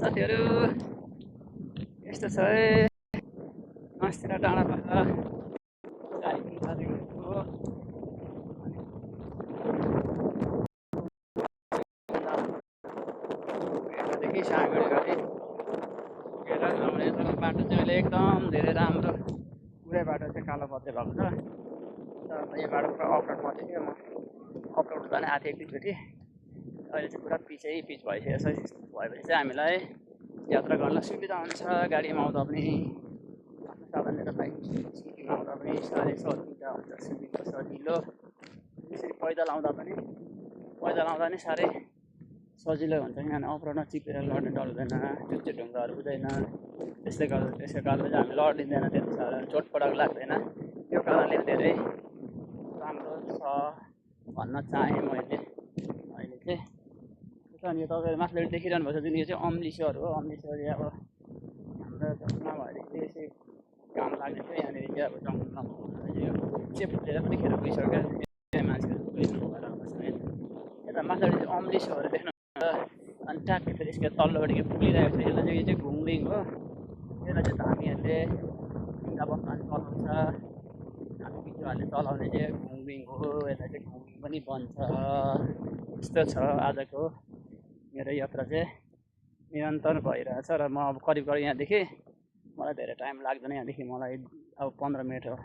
साथीहरू यस्तो छ है अस्तिर डाँडा भएर गाडी पनि चलेको यतादेखि साँगुडी गरी पुगेर आउने बाटो चाहिँ अहिले एकदम धेरै राम्रो पुरै बाटो चाहिँ कालो बत्ती भएको छ तर यो बाटो पुरा अफरोड पर्छ थियो म अफरोड जाने आएको थिएँ एकचोटि अहिले चाहिँ पुरा पिचै पिच भइसकेको छ भएपछि चाहिँ हामीलाई यात्रा गर्न सुविधा हुन्छ गाडीमा आउँदा पनि आफ्नो साधन लिएर बाइक स्कुटीमा आउँदा पनि साह्रै सजिलो हुन्छ सुविधा सजिलो त्यसरी पैदल आउँदा पनि साह्रै सजिलो हुन्छ किनभने अफरोडमा चिपेर लड्ने डर हुँदैन चुच्चे ढुङ्गाहरू हुँदैन त्यसले गर्दा चाहिँ हामी लडिँदैन त्यति साह्रो चोटपटक लाग्दैन त्यो कारणले धेरै राम्रो छ भन्न चाहेँ मैले अहिले चाहिँ अनि यो तपाईँहरू माथिबाट देखिरहनु भएको छ जुन यो चाहिँ अम्लिसोहरू हो अम्लिसोहरू अब हाम्रो नभएदेखि यसै काम लाग्ने थियो यहाँनिर चाहिँ अब जङ्गलमा यो चाहिँ फुटेर कतिखेर गइसक्यो मान्छेहरू पुलिसमा भएर आएको छ यता माथिबाट चाहिँ अम्लिसोहरू देख्नु अनि ट्याक्कै फेरि यसको तल्लोपट्टि पुगिरहेको छ यसलाई चाहिँ यो चाहिँ घुङलिङ हो यसलाई चाहिँ धामीहरूले ढुङ्गा बस्न चलाउँछ हामी बिजुवाहरूले चलाउने चाहिँ घुङलिङ हो यसलाई चाहिँ घुङलिङ पनि भन्छ यस्तो छ आजको मेरो यात्रा चाहिँ निरन्तर भइरहेछ र म अब करिब यहाँदेखि मलाई धेरै टाइम लाग्दैन यहाँदेखि मलाई अब 15 मिनट हो